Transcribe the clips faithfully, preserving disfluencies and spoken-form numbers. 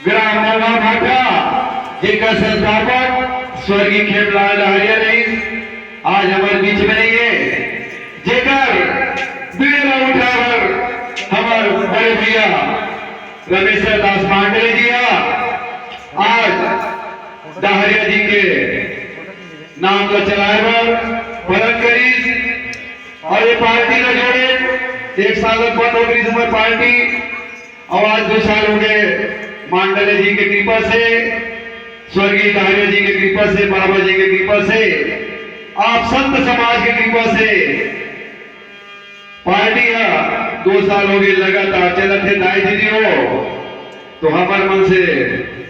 ग्राम नवा भाटा, जेकर संस्थापक स्वर्गीय खेमलाल डहरिया रहिस, आज हमर बीच में नहीं है। जेकर बीड़ा ला उठाए बर हमर बड़े भैया रमेश्वर दास मांडले जी हा आज डहरिया जी के नाम ला चलाए बर पलक करिस। और ये पार्टी ला जोड़े, एक साल बंद हो गई हमर पार्टी, और आज दो साल हो गए। मांडले जी के कृपा से, स्वर्गीय डहरिया जी के कृपा से, बाबा जी के कृपा से, आप संत समाज के कृपा से पार्टी ह दो साल हो गए लगातार चलत हे। दाई दीदी हो, तो हमर मन से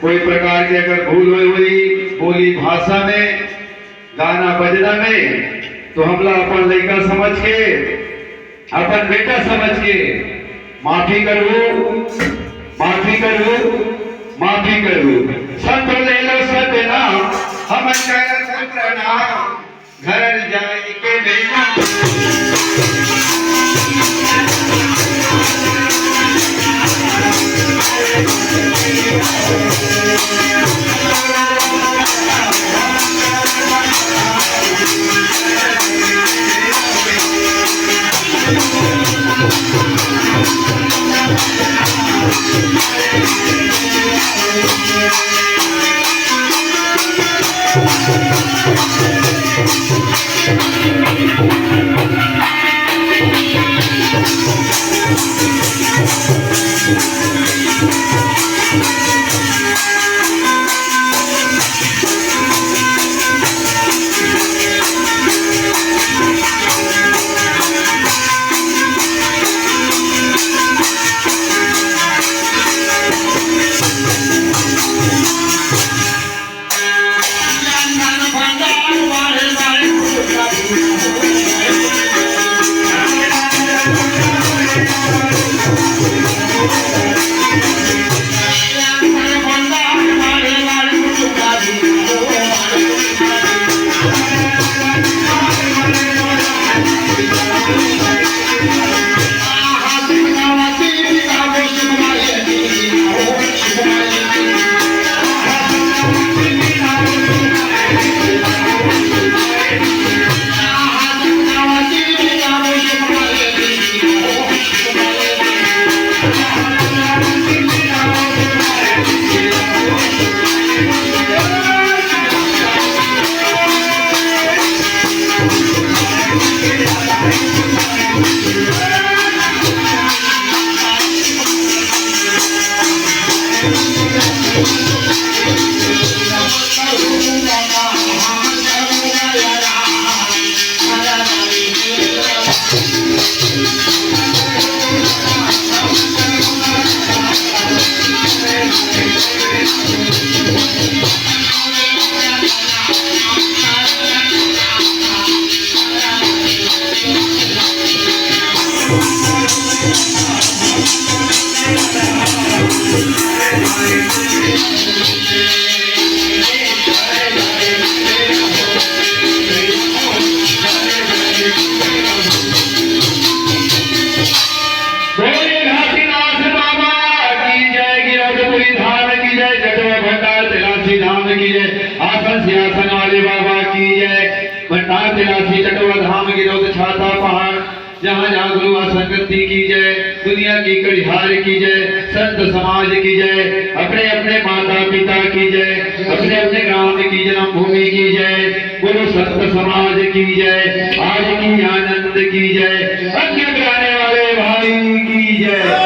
कोई प्रकार के अगर भूल होए होही, बोली भाषा में, गाना बजना में, तो हमला अपन लइका समझ के, अपन बेटा समझ के माफी करहू, माफी करहू, माफी करहू। संत ले लो सत नाम, हमन करत प्रणाम। घर जाए के बेरा बोले घासीदास बाबा की जय, गिरौदपुरी धाम की जय, चटवा भंडार तिलासी धाम की जय, आसन सिंहासन वाले बाबा की जय, भंडार तिलासी चटवा धाम, गिरौद छाता पहाड़, जहाँ जहाँ गुरु संगति की जय, दुनिया की कड़िहार की जय, संत समाज की जय, अपने अपने माता पिता की जय, अपने अपने ग्राम की जन्मभूमि की जय, गुरु संत समाज की जय, आज की आनंद की जय, यज्ञ कराने वाले भाई की जय।